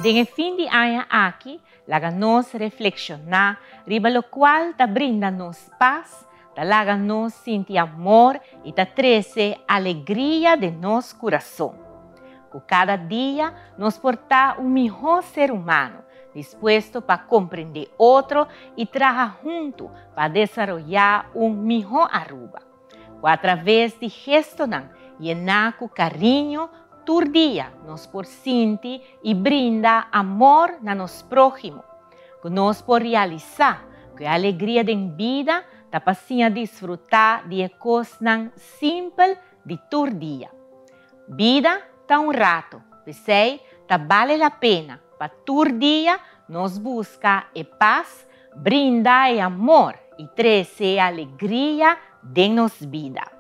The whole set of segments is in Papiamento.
Den e fin di aña aki, laga nos reflekshoná riba lokual ta brinda nos pas, ta laga nos sinti amor i ta trese alegria den nos kurason. Ku kada dia nos por ta un mihó ser humano, dispuesto pa komprendé otro i traha huntu pa desaroyá un mihó Aruba. Ku atraves di gestonan yená ku kariño tur dia nos por sinti i brinda amor na nos próhimo. Ku nos por realisá ku e alegria den bida ta pa siña disfrutá di e kosnan simpel di tur dia. Bida ta un rato, p'esei ta bale la pena pa tur dia nos buska e pas, brinda e amor i trese e alegria den nos bida.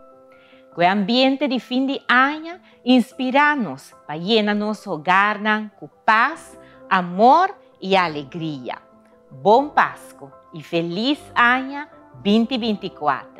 Ku e ambiente di fin di aña inspirá nos pa yena nos hogarnan ku pas, amor i alegria. Bon Pasku i felis aña 2024!